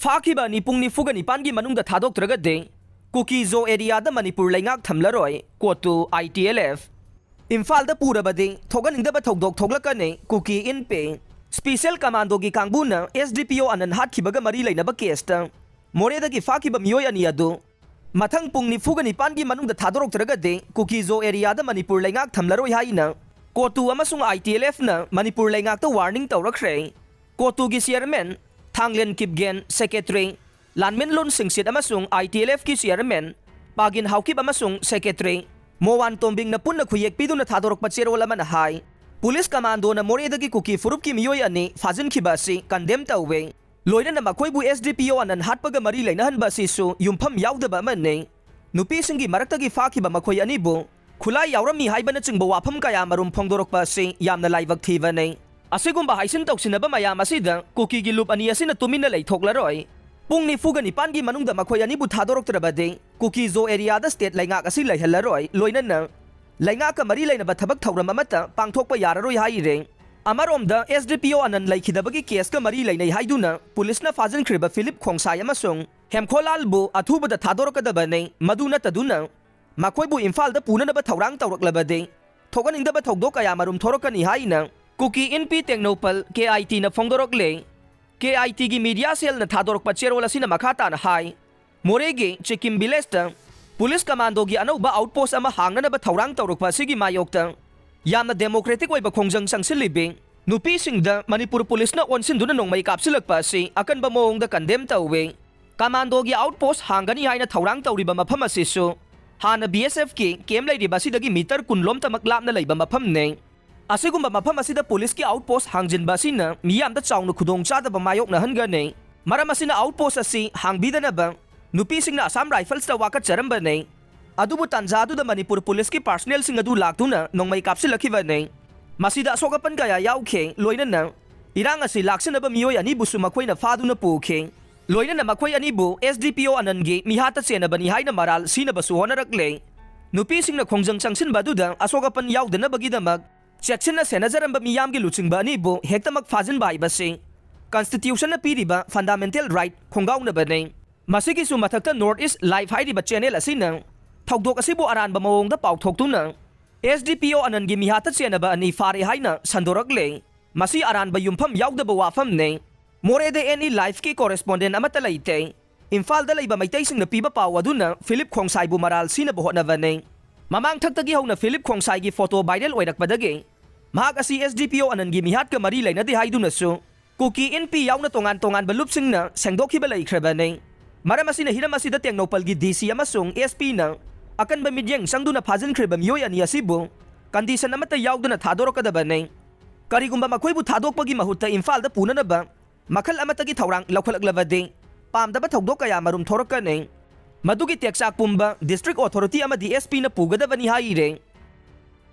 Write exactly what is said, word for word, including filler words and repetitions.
ꯐꯥꯈꯤꯕ ꯑꯅꯤ ꯄꯨꯡ ꯅꯤꯐꯨꯒ ꯅꯤꯄꯥꯟꯒꯤ ꯃꯅꯨꯡꯗ ꯊꯥꯗꯣꯛꯇ꯭ꯔꯒꯗꯤ ꯀꯨꯀꯤ ꯖꯣ ꯑꯦꯔꯤꯌꯥꯗ ꯃꯅꯤꯄꯨꯔ ꯂꯩꯉꯥꯛ ꯊꯝꯂꯔꯣꯏ, ꯀꯣꯇꯨ, ꯑꯥꯏ ꯇꯤ ꯑꯦꯜ ꯑꯦꯐ꯫ ꯏꯝꯐꯥꯜꯗ ꯄꯨꯔꯕꯗꯤ ꯊꯣꯛꯍꯟꯅꯤꯡꯗꯕ ꯊꯧꯗꯣꯛ ꯊꯣꯛꯂꯛꯀꯅꯤ, ꯀꯨꯀꯤ ꯏꯟ ꯄꯦ꯫ ꯁ꯭ꯄꯤꯁꯦꯜ ꯀꯃꯥꯟꯗꯣꯒꯤ ꯀꯥꯡꯕꯨꯅ ꯑꯦꯁ ꯗꯤ ꯄꯤ ꯑꯣ ꯑꯅꯟ ꯍꯥꯠꯈꯤꯕꯒ ꯃꯔꯤ ꯂꯩꯅꯕ ꯀꯦꯁꯇ ꯃꯣꯔꯦꯗꯒꯤ ꯐꯥꯈꯤꯕ ꯃꯤꯑꯣꯏ ꯑꯅꯤ ꯑꯗꯨ ꯃꯊꯪ ꯄꯨꯡ ꯅꯤꯐꯨꯒ ꯅꯤꯄꯥꯟꯒꯤ ꯃꯅꯨꯡꯗ ꯊꯥꯗꯣꯔꯛꯇ꯭ꯔꯒꯗꯤ ꯀꯨꯀꯤ ꯖꯣ ꯑꯦꯔꯤꯌꯥꯗ ꯃꯅꯤꯄꯨꯔ ꯂꯩꯉꯥꯛ ꯊꯝꯂꯔꯣꯏ ꯍꯥꯏꯅ ꯀꯣꯇꯨ ꯑꯃꯁꯨꯡ ꯑꯥꯏ ꯇꯤ ꯑꯦꯜ ꯑꯦꯐꯅ ꯃꯅꯤꯄꯨꯔ ꯂꯩꯉꯥꯛꯇ ꯋꯥꯔꯅꯤꯡ ꯇꯧꯔꯛꯈ꯭ꯔꯦ꯫ ꯀꯣꯇꯨꯒꯤ ꯆꯤꯌꯔꯃꯦꯟ ꯊꯥꯡꯂꯦꯟ ꯀꯤꯞꯒꯦꯟ, ꯁꯦꯀ꯭ꯔꯦꯇꯔꯤ ꯂꯥꯟꯃꯦꯟꯂꯣꯟ ꯁꯤꯡꯁꯤꯠ ꯑꯃꯁꯨꯡ ꯑꯥꯏ ꯇꯤ ꯑꯦꯜ ꯑꯦꯐꯀꯤ ꯆꯤꯌꯔꯃꯦꯟ ꯄꯥꯒꯤꯟ ꯍꯥꯎꯀꯤꯞ ꯑꯃꯁꯨꯡ ꯁꯦꯀ꯭ꯔꯦꯇꯔꯤ ꯃꯣꯋꯥꯟ ꯇꯣꯝꯕꯤꯡꯅ ꯄꯨꯟꯅ ꯈꯨꯌꯦꯛ ꯄꯤꯗꯨꯅ ꯊꯥꯗꯣꯔꯛꯄ ꯆꯦꯔꯣꯜ ꯑꯃꯅ ꯍꯥꯏ, ꯄꯨꯂꯤꯁ ꯀꯃꯥꯟꯗꯣꯅ ꯃꯣꯔꯦꯗꯒꯤ ꯀꯨꯀꯤ ꯐꯨꯔꯨꯞꯀꯤ ꯃꯤꯑꯣꯏ ꯑꯅꯤ ꯐꯥꯖꯤꯟꯈꯤꯕ ꯑꯁꯤ ꯀꯟꯗꯦꯝ ꯇꯧꯋꯦ꯫ ꯂꯣꯏꯅꯅ ꯃꯈꯣꯏꯕꯨ ꯑꯦꯁ ꯗꯤ ꯄꯤ ꯑꯣ ꯑꯅꯟ ꯍꯥꯠꯄꯒ ꯃꯔꯤ ꯂꯩꯅꯍꯟꯕ ꯑꯁꯤꯁꯨ ꯌꯨꯝꯐꯝ ꯌꯥꯎꯗꯕ ꯑꯃꯅꯤ꯫ ꯅꯨꯄꯤꯁꯤꯡꯒꯤ ꯃꯔꯛꯇꯒꯤ ꯐꯥꯈꯤꯕ ꯃꯈꯣꯏ ꯑꯅꯤꯕꯨ ꯈꯨꯠꯂꯥꯏ ꯌꯥꯎꯔꯝꯃꯤ ꯍꯥꯏꯕꯅꯆꯤꯡꯕ ꯋꯥꯐꯝ ꯀꯌꯥꯃꯔꯨꯝ ꯐꯣꯡꯗꯣꯔꯛꯄ ꯑꯁꯤ ꯌꯥꯝꯅ ꯂꯥꯏꯕꯛ ꯊꯤꯕꯅꯤ꯫ ꯑꯁꯤꯒꯨꯝꯕ ꯍꯥꯏꯁꯤꯟ ꯇꯧꯁꯤꯟꯅꯕ ꯃꯌꯥꯝ ꯑꯁꯤꯗ ꯀꯨꯀꯤꯒꯤ ꯂꯨꯞ ꯑꯅꯤ ꯑꯁꯤꯅ ꯇꯨꯃꯤꯟꯅ ꯂꯩꯊꯣꯛꯂꯔꯣꯏ꯫ ꯄꯨꯡ ꯅꯤꯐꯨꯒ ꯅꯤꯄꯥꯟꯒꯤ ꯃꯅꯨꯡꯗ ꯃꯈꯣꯏ ꯑꯅꯤꯕꯨ ꯊꯥꯗꯣꯔꯛꯇ꯭ꯔꯕꯗꯤ ꯀꯨꯀꯤ ꯖꯣ ꯑꯦꯔꯤꯌꯥꯗ ꯁ꯭ꯇꯦꯠ ꯂꯩꯉꯥꯛ ꯑꯁꯤ ꯂꯩꯍꯜꯂꯔꯣꯏ, ꯂꯣꯏꯅꯅ ꯂꯩꯉꯥꯛꯀ ꯃꯔꯤ ꯂꯩꯅꯕ ꯊꯕꯛ ꯊꯧꯔꯝ ꯑꯃꯠꯇ ꯄꯥꯡꯊꯣꯛꯄ ꯌꯥꯔꯔꯣꯏ ꯍꯥꯏꯔꯦ꯫ ꯑꯃꯔꯣꯝꯗ, ꯑꯦꯁ ꯗꯤ ꯄꯤ ꯑꯣ ꯑꯅꯟ ꯂꯩꯈꯤꯗꯕꯒꯤ ꯀꯦꯁꯀ ꯃꯔꯤ ꯂꯩꯅꯩ ꯍꯥꯏꯗꯨꯅ ꯄꯨꯂꯤꯁꯅ ꯐꯥꯖꯤꯟꯈ꯭ꯔꯤꯕ ꯐꯤꯂꯤꯞ ꯈꯣꯡꯁꯥꯏ ꯑꯃꯁꯨꯡ ꯍꯦꯝꯈꯣꯂꯥꯜꯕꯨ ꯑꯊꯨꯕꯗ ꯊꯥꯗꯣꯔꯛꯀꯗꯕꯅꯤ꯫ ꯃꯗꯨ ꯅꯠꯇꯗꯨꯅ ꯃꯈꯣꯏꯕꯨ ꯏꯝꯐꯥꯜꯗ ꯄꯨꯅꯅꯕ ꯊꯧꯔꯥꯡ ꯇꯧꯔꯛꯂꯕꯗꯤ ꯊꯣꯛꯍꯟꯅꯤꯡꯗꯕ ꯊꯧꯗꯣꯛ ꯀꯌꯥꯃꯔꯨꯝ ꯊꯣꯔꯛꯀꯅꯤ ꯍꯥꯏꯅ ꯀꯨꯀꯤ ꯏꯟ ꯄꯦ ꯇꯦꯡꯅꯧꯄꯜ, ꯀꯦ ꯑꯥꯏ ꯇꯤꯅ ꯐꯣꯡꯗꯣꯔꯛꯂꯦ꯫ ꯀꯦ ꯑꯥꯏ ꯇꯤꯒꯤ ꯃꯤꯗꯤꯌꯥ ꯁꯦꯜꯅ ꯊꯥꯗꯣꯔꯛꯄ ꯆꯦꯔꯣꯜ ꯑꯁꯤꯅ ꯃꯈꯥ ꯇꯥꯅ ꯍꯥꯏ, ꯃꯣꯔꯦꯒꯤ ꯆꯤꯀꯤꯝ ꯚꯤꯂꯦꯖꯇ ꯄꯨꯂꯤꯁ ꯀꯃꯥꯟꯗꯣꯒꯤ ꯑꯅꯧꯕ ꯑꯥꯎꯠꯄꯣꯁ ꯑꯃ ꯍꯥꯡꯅꯅꯕ ꯊꯧꯔꯥꯡ ꯇꯧꯔꯛꯄ ꯑꯁꯤꯒꯤ ꯃꯥꯌꯣꯛꯇ ꯌꯥꯝꯅ ꯗꯦꯃꯣꯀ꯭ꯔꯦꯇꯤꯛ ꯑꯣꯏꯕ ꯈꯣꯡꯖꯪ ꯆꯪꯁꯤꯜꯂꯤꯕꯤ ꯅꯨꯄꯤꯁꯤꯡꯗ ꯃꯅꯤꯄꯨꯔ ꯄꯨꯂꯤꯁꯅ ꯑꯣꯟꯁꯤꯟꯗꯨꯅ ꯅꯣꯡꯃꯩ ꯀꯥꯞꯁꯤꯜꯂꯛꯄ ꯑꯁꯤ ꯑꯀꯟꯕ ꯃꯑꯣꯡꯗ ꯀꯟꯗꯦꯝ ꯇꯧꯏ꯫ ꯀꯃꯥꯟꯗꯣꯒꯤ ꯑꯥꯎꯠꯄꯣꯁ ꯍꯥꯡꯒꯅꯤ ꯍꯥꯏꯅ ꯊꯧꯔꯥꯡ ꯇꯧꯔꯤꯕ ꯃꯐꯝ ꯑꯁꯤꯁꯨ ꯍꯥꯟꯅ ꯕꯤ ꯑꯦꯁ ꯑꯦꯐꯀꯤ ꯀꯦꯝ ꯂꯩꯔꯤꯕ ꯑꯁꯤꯗꯒꯤ ꯃꯤꯇꯔ ꯀꯨꯟ ꯂꯣꯝꯇꯃꯛ ꯂꯥꯞꯅ ꯂꯩꯕ ꯃꯐꯝꯅꯤ꯫ ꯑꯁꯤꯒꯨꯝꯕ ꯃꯐꯝ ꯑꯁꯤꯗ ꯄꯨꯂꯤꯁꯀꯤ ꯑꯥꯎꯠꯄꯣꯁ ꯍꯥꯡꯖꯤꯟꯕ ꯑꯁꯤꯅ ꯃꯤꯌꯥꯝꯗ ꯆꯥꯎꯅ ꯈꯨꯗꯣꯡꯆꯥꯗꯕ ꯃꯥꯌꯣꯛꯅꯍꯟꯒꯅꯤ꯫ ꯃꯔꯝ ꯑꯁꯤꯅ ꯑꯥꯎꯠꯄꯣꯁ ꯑꯁꯤ ꯍꯥꯡꯕꯤꯗꯅꯕ ꯅꯨꯄꯤꯁꯤꯡꯅ ꯑꯁꯥꯝ ꯔꯥꯏꯐꯜꯁꯇ ꯋꯥꯀꯠꯆꯔꯝꯕꯅꯤ꯫ ꯑꯗꯨꯕꯨ ꯇꯥꯟꯖꯥ ꯑꯗꯨꯗ ꯃꯅꯤꯄꯨꯔ ꯄꯨꯂꯤꯁꯀꯤ ꯄꯥꯔꯁꯅꯦꯜꯁꯤꯡ ꯑꯗꯨ ꯂꯥꯛꯇꯨꯅ ꯅꯣꯡꯃꯩ ꯀꯥꯞꯁꯤꯜꯂꯛꯈꯤꯕꯅꯤ꯫ ꯃꯁꯤꯗ ꯑꯁꯣꯛ ꯑꯄꯟ ꯀꯌꯥ ꯌꯥꯎꯈꯤ, ꯂꯣꯏꯅꯅ ꯏꯔꯥꯡ ꯑꯁꯤ ꯂꯥꯛꯁꯤꯟꯅꯕ ꯃꯤꯑꯣꯏ ꯑꯅꯤꯕꯨꯁꯨ ꯃꯈꯣꯏꯅ ꯐꯥꯗꯨꯅ ꯄꯨꯈꯤ꯫ ꯂꯣꯏꯅꯅ ꯃꯈꯣꯏ ꯑꯅꯤꯕꯨ ꯑꯦꯁ ꯗꯤ ꯄꯤ ꯑꯣ ꯑꯅꯟꯒꯤ ꯃꯤꯍꯥꯠꯇ ꯆꯦꯟꯅꯕꯅꯤ ꯍꯥꯏꯅ ꯃꯔꯥꯜ ꯁꯤꯅꯕꯁꯨ ꯍꯣꯠꯅꯔꯛꯂꯦ꯫ ꯅꯨꯄꯤꯁꯤꯡꯅ ꯈꯣꯡꯖꯪ ꯆꯪꯁꯤꯟꯕ ꯑꯗꯨꯗ ꯑꯁꯣꯛ ꯑꯄꯟ ꯌꯥꯎꯗꯅꯕꯒꯤꯗꯃꯛ ꯆꯦꯛꯁꯤꯟꯅ ꯁꯦꯟꯅꯖꯔꯝꯕ ꯃꯤꯌꯥꯝꯒꯤ ꯂꯨꯆꯤꯡꯕ ꯑꯅꯤꯕꯨ ꯍꯦꯛꯇꯃꯛ ꯐꯥꯖꯤꯟꯕ ꯍꯥꯏꯕꯁꯤ Constitution ꯅ ꯄꯤꯔꯤꯕ fundamental right ꯈꯣꯡꯒꯥꯎꯅꯕꯅꯤ꯫ ꯃꯁꯤꯒꯤꯁꯨ ꯃꯊꯛꯇ North East Live ꯍꯥꯏꯔꯤꯕ channel ꯑꯁꯤꯅ ꯊꯧꯗꯣꯛ ꯑꯁꯤꯕꯨ ꯑꯔꯥꯟꯕ ꯃꯑꯣꯡꯗ ꯄꯥꯎꯊꯣꯛꯇꯨꯅ S D P O ꯑꯅꯟꯒꯤ ꯃꯤꯍꯥꯠꯇ ꯆꯦꯟꯅꯕ ꯑꯅꯤ ꯐꯥꯔꯦ ꯍꯥꯏꯅ ꯁꯟꯗꯣꯔꯛꯂꯦ꯫ ꯃꯁꯤ ꯑꯔꯥꯟꯕ ꯌꯨꯝꯐꯝ ꯌꯥꯎꯗꯕ ꯋꯥꯐꯝꯅꯤ꯫ ꯃꯣꯔꯦꯗ N E Live ꯀꯤ correspondent ꯑꯃꯠꯇ ꯂꯩꯇꯦ꯫ ꯏꯝꯐꯥꯜꯗ ꯂꯩꯕ ꯃꯩꯇꯩꯁꯤꯡꯅ ꯄꯤꯕ ꯄꯥꯎ ꯑꯗꯨꯅ ꯐꯤꯂꯤꯞ ꯈꯣꯡꯁꯥꯏꯕꯨ ꯃꯔꯥꯜ ꯁꯤꯅꯕ ꯍꯣꯠꯅꯕꯅꯤ꯫ ꯃꯃꯥꯡꯊꯛꯇꯒꯤ ꯍꯧꯅ ꯐꯤꯂꯤꯞ ꯈꯣꯡꯁꯥꯏꯒꯤ photo viral ꯑꯣꯏꯔꯛꯄꯗꯒꯤ ꯃꯍꯥꯛ ꯑꯁꯤ S D P O ꯑꯅꯟꯒꯤ ꯃꯤꯍꯥꯠꯀ ꯃꯔꯤ ꯂꯩꯅꯗꯦ ꯍꯥꯏꯗꯨꯅꯁꯨ ꯀꯨꯀꯤ ꯏꯟꯄꯤ ꯌꯥꯎꯅ ꯇꯣꯉꯥꯟ ꯇꯣꯉꯥꯟꯕ ꯂꯨꯞꯁꯤꯡꯅ ꯁꯦꯡꯗꯣꯛꯈꯤꯕ ꯂꯩꯈ꯭ꯔꯕꯅꯤ꯫ ꯃꯔꯝ ꯑꯁꯤꯅ ꯍꯤꯔꯝ ꯑꯁꯤꯗ ꯇꯦꯡꯅꯧꯄꯜꯒꯤ D C ꯑꯃꯁꯨꯡ S P ꯅ ꯑꯀꯟꯕ ꯃꯤꯠꯌꯦꯡ ꯆꯪꯗꯨꯅ ꯐꯥꯖꯤꯟꯈ꯭ꯔꯤꯕ ꯃꯤꯑꯣꯏ ꯑꯅꯤ ꯑꯁꯤꯕꯨ condition ꯑꯃꯠꯇ ꯌꯥꯎꯗꯅ ꯊꯥꯗꯣꯔꯛꯀꯗꯕꯅꯤ꯫ ꯀꯔꯤꯒꯨꯝꯕ ꯃꯈꯣꯏꯕꯨ ꯊꯥꯗꯣꯛꯄꯒꯤ ꯃꯍꯨꯠꯇ ꯏꯝꯐꯥꯜꯗ ꯄꯨꯅꯅꯕ ꯃꯈꯜ ꯑꯃꯠꯇꯒꯤ ꯊꯧꯔꯥꯡ ꯂꯧꯈꯠꯂꯛꯂꯕꯗꯤ ꯄꯥꯝꯗꯕ ꯊꯧꯗꯣꯛ ꯀꯌꯥ ꯃꯔꯨꯝ ꯊꯣꯔꯛꯀꯅꯤ꯫ ꯃꯗꯨꯒꯤ ꯇꯦꯛꯆꯥꯛ ꯄꯨꯝꯕ district authority ꯑꯃꯗꯤ S P ꯅ ꯄꯨꯒꯗꯕꯅꯤ ꯍꯥꯏꯔꯦ꯫